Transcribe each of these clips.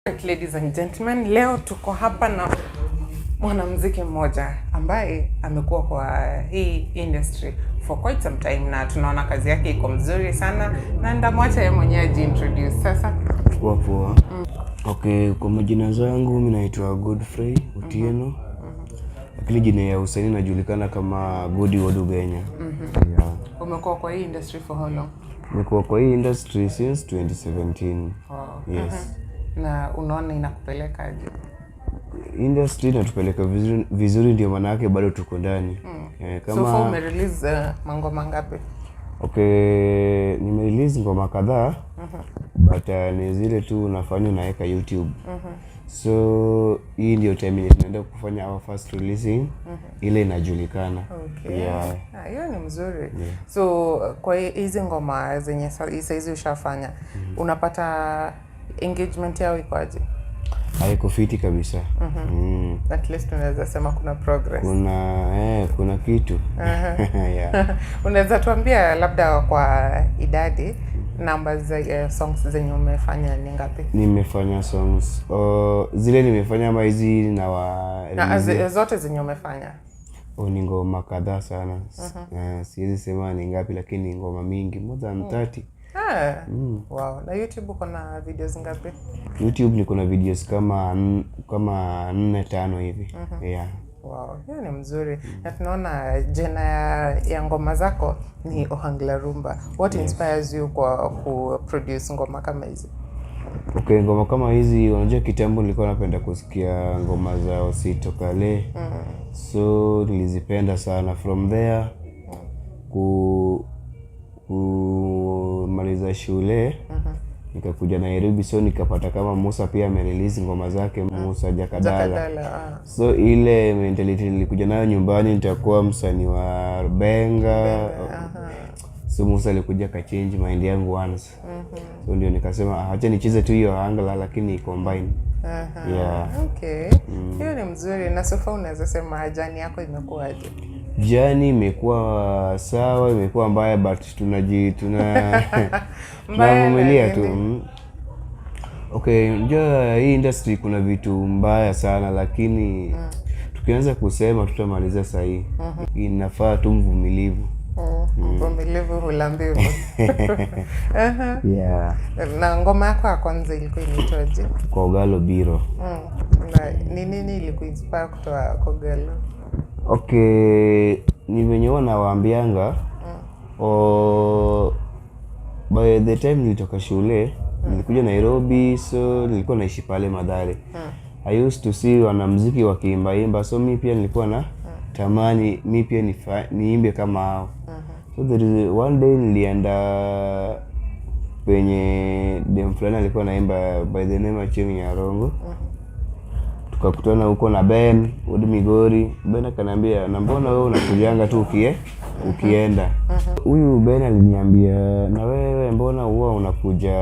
Ladies and gentlemen, leo tuko hapa na mwanamuziki mmoja ambaye amekuwa kwa hii industry for quite some time na tunaona kazi yake iko mzuri sana, na ndamwacha yeye mwenyewe ajiintroduce sasa. Poa poa. Okay, kwa majina zangu mi naitwa Godfrey Otieno. Lakini jina ya usanii najulikana kama Godi Wuod Ugenya. Yeah. Umekuwa kwa hii industry for how long? Nimekuwa kwa hii industry since 2017. Yes. Na unaona inakupeleka aje? Industry inatupeleka vizuri, vizuri, ndio maana yake bado tuko ndani. Eh, So far kama umerelease mangoma ngapi? Okay, nimerelease ngoma kadhaa, but ni zile tu unafanya, unaweka YouTube. So hii ndio time yenye tunaenda kufanya our first releasing ile inajulikana. Yeah. Ah, hiyo ni mzuri. So kwa hizi ngoma zenye saizi ushafanya, unapata engagement yao iko aje? Haiko fiti kabisa. At least unaweza sema kuna progress. Kuna kitu, yeah. Unaweza tuambia labda kwa idadi namba za songs zenye umefanya ni ngapi? Nimefanya songs, zile nimefanya ama hizi na wa Na zote zenye umefanya. Oh, ni ngoma kadhaa sana. Siwezi sema ni ngapi, lakini ni ngoma mingi, more than 30. Ah, wow. Na YouTube uko na videos ngapi? YouTube niko na videos kama nne, tano hivi, yeah. Wow, hiyo ni mzuri. Na tunaona genre ya ngoma zako ni Ohangla Rumba. What inspires you kwa ku produce ngoma kama hizi? Okay, ngoma kama hizi, unajua kitambo nilikuwa napenda kusikia ngoma za Osito Kale. So nilizipenda sana. From there kumaliza shule, nikakuja Nairobi, so nikapata kama Musa pia amerelease ngoma zake, Musa Jakadala. Jakadala, ah. So ile mentality nilikuja nayo nyumbani, nitakuwa msanii wa benga. So Musa alikuja akachange mind yangu once, so ndio nikasema, "Ah, acha nicheze tu hiyo ohangla lakini combine." Yeah. Okay, hiyo ni mzuri. Na so far unaweza sema journey yako imekuwaje? Journey imekuwa sawa, imekuwa mbaya, but Mbaya tunavumilia na tu. nini? Okay, unajua hii industry kuna vitu mbaya sana, lakini tukianza kusema tutamaliza sahii. Inafaa tu mvumilivu. Mvumilivu hula mbivu. Yeah. Na ngoma yako ya kwanza ilikuwa inaitwaje? Kogalo Biro. Na ni nini ilikuinspire kutoa Kogalo? Okay, ni venye huwa nawaambianga, by the time nilitoka shule, nilikuja Nairobi, so nilikuwa naishi pale Mathare. I used to see wanamziki wakiimbaimba, so mi pia nilikuwa na tamani mi pia niimbe kama hao. So there is one day nilienda penye dem fulani alikuwa naimba by the name Achieng Nyarongo. Tukakutana huko na Ben Wuod Migori. Ben akaniambia, "Na mbona wewe unakujanga tu ukienda?" Huyu Ben aliniambia, "Na wewe mbona huwa unakuja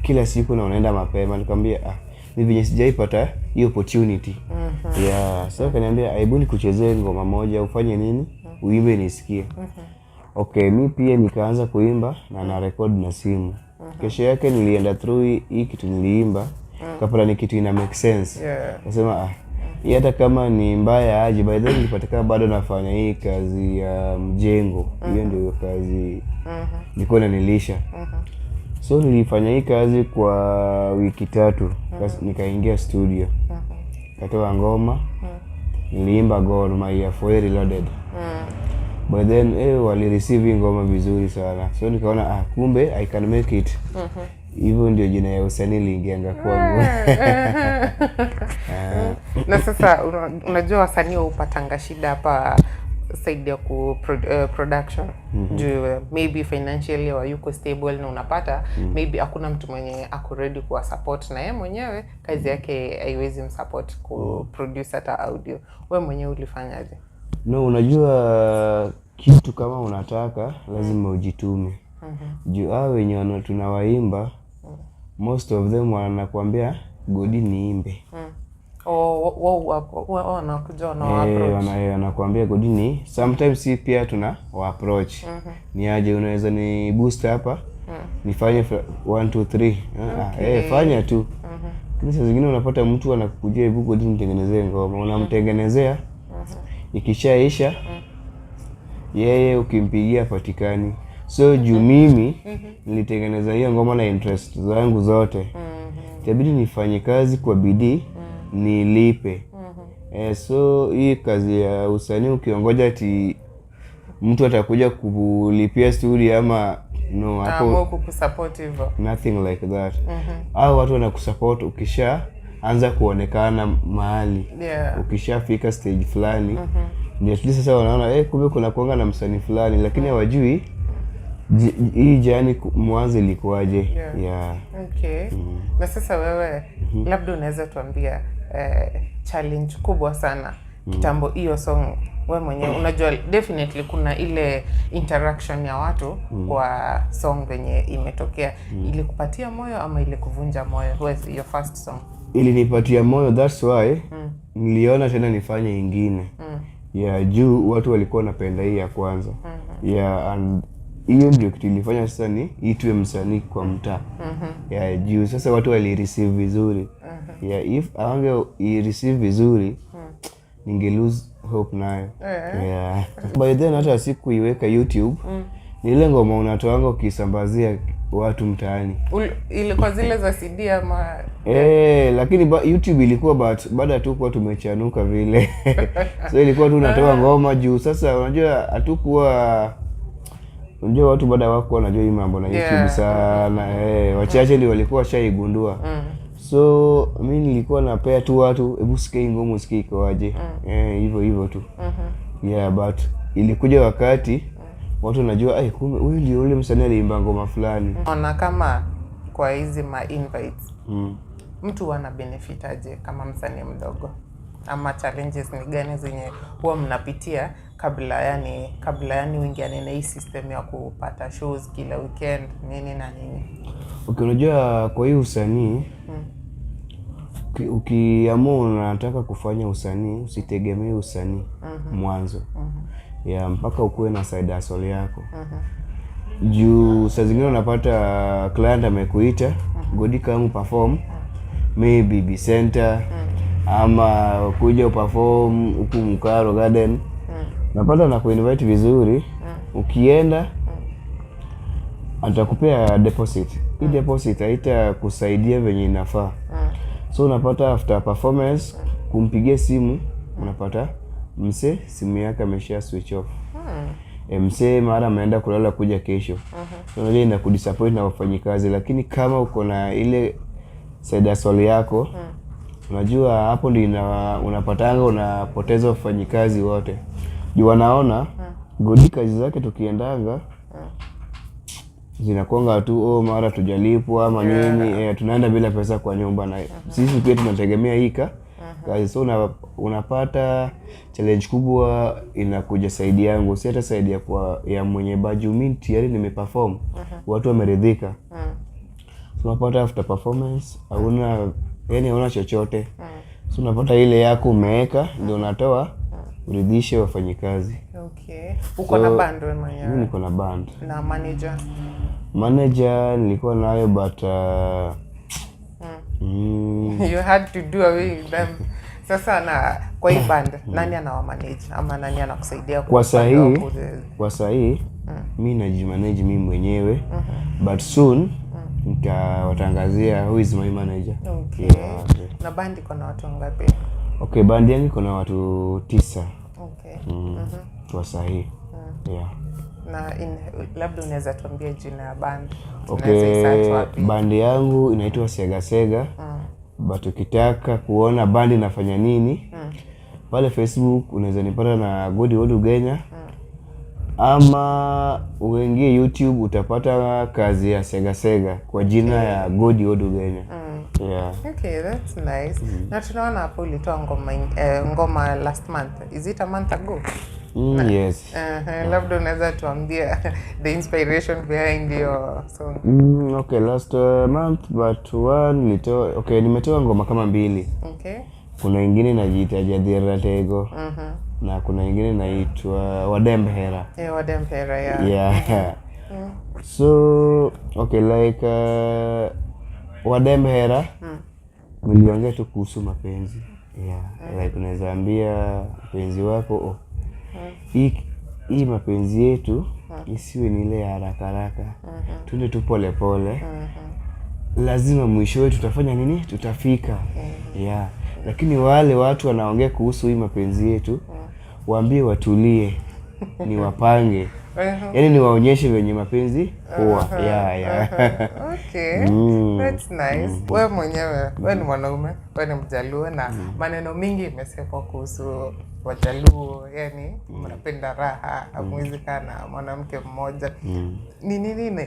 kila siku na unaenda mapema?" Nikamwambia, "Ah, ni venye sijaipata hiyo opportunity." Yeah, so akaniambia, "Hebu nikuchezee ngoma moja, ufanye nini, uimbe nisikie." Okay, mi pia nikaanza kuimba na record na simu. Kesho yake nilienda through hii kitu niliimba, kapata ni kitu ina make sense. Nasema, "Ah, hii hata kama ni mbaya aje." By then nilipata bado nafanya hii kazi ya mjengo. Hiyo ndio kazi nilikuwa inanilisha. So nilifanya hii kazi kwa wiki 3. Nikaingia studio, katoa ngoma, niliimba Gor Mahia for Reloaded. But then walireceive hii ngoma vizuri sana, so nikaona, ah, kumbe I can make it. Hivyo ndio jina ya usanii iliingianga kwangu. Na sasa unajua wasanii hupatanga shida hapa side ya ku production juu maybe financially hawayuko stable, na unapata maybe hakuna mtu mwenye ako ready kuwa support, na yeye mwenyewe kazi yake haiwezi msupport ku produce hata audio. We mwenyewe ulifanyaje? No, unajua kitu kama unataka lazima ujitume, juu hao wenye tunawaimba, most of them wanakuambia, "Godi, niimbe." Oh, wao wanakuja wana approach? Wanakuambia, "Godi ni." Sometimes si pia tuna wa approach, "Ni aje, unaweza ni boost hapa nifanye 1 2 3?" Ah, fanya tu. Lakini saa zingine unapata mtu anakukujia, "Hebu Godi, nitengenezee ngoma." Unamtengenezea, ikishaisha yeye ukimpigia patikani. So juu mimi nilitengeneza hiyo ngoma na interest zangu zote, itabidi nifanye kazi kwa bidii nilipe. So hii kazi ya usanii ukiongoja ati mtu atakuja kulipia studio ama no, hapo Ama kukusupport hivyo. Nothing like that. Au watu wanakusupport ukisha anza kuonekana mahali, ukishafika stage fulani, ndio at least sasa wanaona, eh, kumbe kuna kuanga na msanii fulani, lakini hawajui hii journey mwanzo ilikuwaje. Yeah. Okay. Na sasa wewe labda unaweza tuambia challenge kubwa sana kitambo hiyo song, we mwenyewe unajua definitely kuna ile interaction ya watu kwa song venye imetokea, ilikupatia moyo ama ilikuvunja moyo? Was your first song? Ilinipatia moyo, that's why niliona tena nifanye ingine ya juu watu walikuwa wanapenda hii ya kwanza. Yeah, and hiyo ndio kitu ilifanya sasa ni itwe msanii kwa mtaa ya juu sasa watu walireceive vizuri. Yeah, if awange ireceive vizuri, ninge lose hope nayo. Yeah. By then hata sikuiweka YouTube. Ni ile ngoma unatoanga ukisambazia watu mtaani. Ilikuwa zile za CD ama? Eh, lakini YouTube ilikuwa, but bado hatukuwa tumechanuka vile, so ilikuwa tu unatoa ngoma juu sasa unajua hatukuwa, unajua watu bado hawakuwa wanajua hii mambo na YouTube sana. Eh, wachache ndio walikuwa washaigundua. So mi nilikuwa napea tu watu, "Hebu sikia hii ngoma, usikie ikoaje." Eh, hivyo hivyo tu. Yeah, but ilikuja wakati watu wanajua, "Ai, kumbe huyu ndio ule msanii aliimba ngoma fulani." Ona kama kwa hizi ma invites, mtu ana benefit aje kama msanii mdogo, ama challenges ni gani zenye huwa mnapitia kabla yani uingiane na hii system ya kupata shows kila weekend, nini na nini? Okay, unajua kwa hii usanii, ukiamua unataka kufanya usanii, usitegemee usanii mwanzo ya mpaka ukuwe na side hustle yako, juu saa zingine unapata client amekuita, "Godi, come perform maybe B Center ama kuja uperform huku Mkaro Garden." Unapata na kuinvite vizuri, ukienda atakupea deposit. Hii deposit haitakusaidia venye inafaa. So unapata after performance, kumpigia simu, unapata msee simu yake amesha switch off. Msee mara ameenda kulala, kuja kesho. So unajua inakudisappoint na wafanyikazi, lakini kama uko na ile side hustle yako, unajua hapo ndio unapatanga unapoteza wafanyikazi wote, juu wanaona Godi kazi zake tukiendanga zinakuanga tu, oh, mara tujalipwa ama nini, tunaenda bila pesa kwa nyumba na sisi pia tunategemea hii kazi. So unapata challenge kubwa inakuja side yangu, si hata side ya kwa ya mwenye baju. Mi tayari nimeperform, watu wameridhika. So unapata after performance hauna, yani hauna chochote. So unapata ile yako umeweka ndio unatoa uridhishe wafanyikazi. Okay. Uko na So, band wewe mi mwenyewe? Niko na band. Na manager? Manager nilikuwa nayo, but You had to do away with them. Sasa na kwa hii band, nani anawa manage ama nani anakusaidia Kwa upande wa sahii, kwa sahii mi najimanage mi mwenyewe, but soon nitawatangazia who is my manager. Okay. Yeah. Na band iko na watu wangapi? Okay, band yangu iko na watu 9. Kwa sahii, yeah. Na labda unaweza tuambia jina ya band? Tunaweza isearch Okay, wapi? Band yangu inaitwa Sega Sega, but ukitaka kuona band inafanya nini, pale Facebook unaweza nipata na Godi Odu Genya, ama uingie YouTube utapata kazi ya Sega Sega kwa jina ya Godi Odu Genya. Yeah. Okay, that's nice. Na tunaona hapo ulitoa ngoma last month. Is it a month ago? Mm, yes. Labda unaweza tuambia the inspiration behind your song. Okay, last month but one nilitoa, okay, nimetoa ngoma kama mbili. Kuna ingine inajiita Jadhira Tego na kuna ingine inaitwa Wadembhera. Yeah, Wadempera, yeah. Yeah. So, okay, like Wadembhera. Niliongea tu kuhusu mapenzi, yeah. Like unaweza ambia mpenzi wako, "Oh, hii mapenzi yetu isiwe ni ile ya haraka haraka, tuende tu pole pole, lazima mwishowe tutafanya nini, tutafika." Yeah. Lakini wale watu wanaongea kuhusu hii mapenzi yetu, waambie watulie, ni wapange, yaani niwaonyeshe venye mapenzi huwa, yeah. Okay, that's nice. Wewe mwenyewe, wewe ni mwanaume, wewe ni Mjaluo na maneno mingi imesemwa kuhusu Wajaluo, yani mnapenda raha, hamwezi kaa na mwanamke mmoja. Ni nini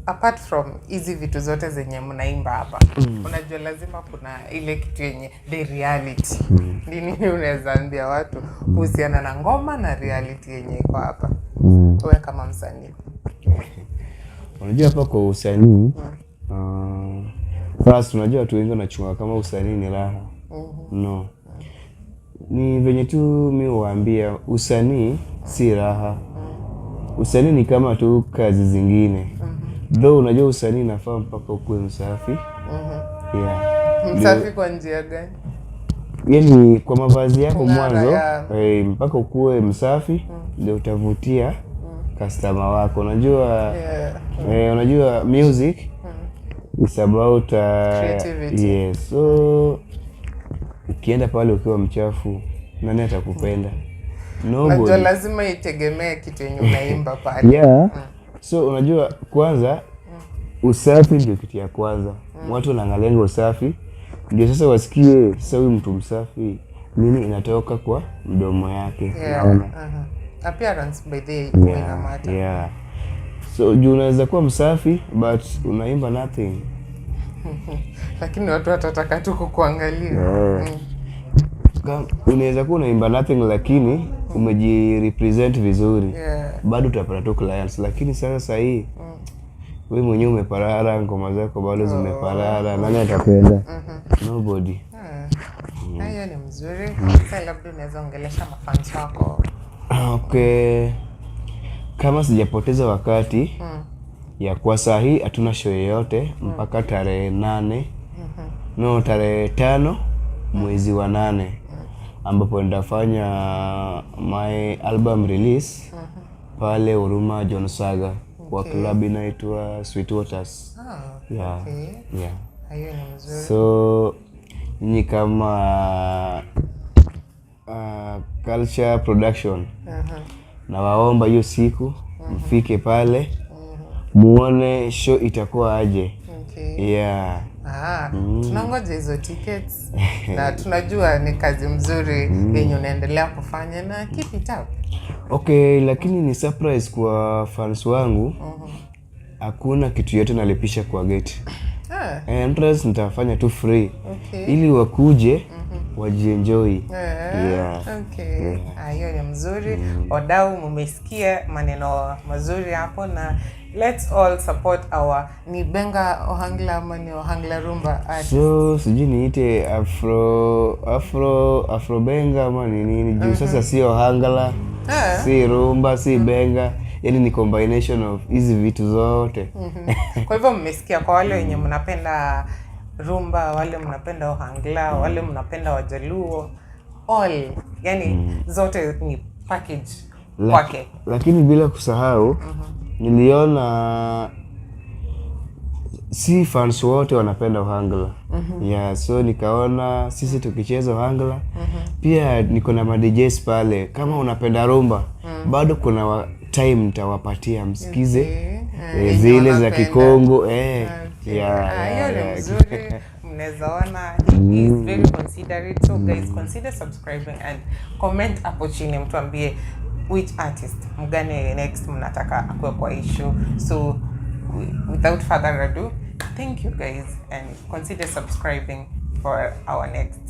apart from hizi vitu zote zenye mnaimba hapa, unajua lazima kuna ile kitu yenye the reality. Ni nini unaweza ambia watu kuhusiana na ngoma na reality yenye iko hapa, wewe kama msanii? Unajua hapa kwa usanii, first unajua watu wengi wanachunga kama usanii ni raha. No, ni venye tu mi huwaambia usanii si raha. Usanii ni kama tu kazi zingine, though unajua usanii inafaa mpaka ukuwe msafi, yeah. Msafi kwa njia gani? Yani kwa mavazi yako Kung'ara, mwanzo, mpaka ukuwe msafi ndio utavutia customer wako, unajua. Unajua music is about Creativity. Yes, so ukienda pale ukiwa mchafu, nani atakupenda? Najua Nobody. lazima itegemee kitu yenye unaimba pale. Yeah. So unajua kwanza usafi ndio kitu ya kwanza. Watu wanaangalianga usafi ndio sasa wasikie sasa huyu mtu msafi, nini inatoka kwa mdomo yake. Unaona? Uh-huh. Appearance by the way ina matter. Yeah. So juu unaweza kuwa msafi but unaimba nothing. Lakini watu watataka tu kukuangalia. Unaweza kuwa unaimba nothing lakini umejirepresent vizuri, bado utapata tu clients. Lakini sasa sahii we mwenyewe umeparara, ngoma zako bado zimeparara, nani atapenda? Nobody. Na hiyo ni mzuri. Sasa labda unaweza ongelesha mafans wako. Okay, kama sijapoteza wakati, ya kwa saa hii hatuna show yoyote mpaka tarehe 8, no, tarehe 5 mwezi wa 8, ambapo nitafanya my album release pale Huruma John Saga kwa club inaitwa Sweet Waters. Ah, Yeah. okay. Yeah. Hiyo ni mzuri. So nyinyi kama Culture Production, nawaomba hiyo siku mfike pale muone show itakuwa aje. Yeah. Ah, tunangoja hizo tickets na tunajua ni kazi mzuri yenye unaendelea kufanya na keep it up. Okay, lakini ni surprise kwa fans wangu, hakuna kitu yote nalipisha kwa gate. Entrance nitafanya tu free ili wakuje wajienjoy. Yeah. Okay. Ah, hiyo ni mzuri. Wadau, mumesikia maneno mazuri hapo na let's all support our, ni Benga Ohangla ama ni Ohangla Rumba artist? So sijui niite afro benga ama ni nini, juu sasa si ohangla, si rumba, si benga, yani ni combination of hizi vitu zote. Kwa hivyo mmesikia, kwa wale wenye mnapenda rumba, wale mnapenda ohangla, wale mnapenda Wajaluo, all, yani zote ni package kwake. Lakini bila kusahau, niliona si fans wote wanapenda ohangla, yeah, so nikaona sisi tukicheza ohangla, pia niko na maDJs pale. Kama unapenda rumba, bado kuna time nitawapatia msikize Yenye zile za wanapenda. Kikongo, eh. Yeah, Ah, hiyo yeah, ni mzuri. Mnaweza ona he is very considerate. So guys, consider subscribing and comment hapo chini mtuambie which artist mgani next mnataka akuwe kwa issue. So without further ado, thank you guys and consider subscribing for our next.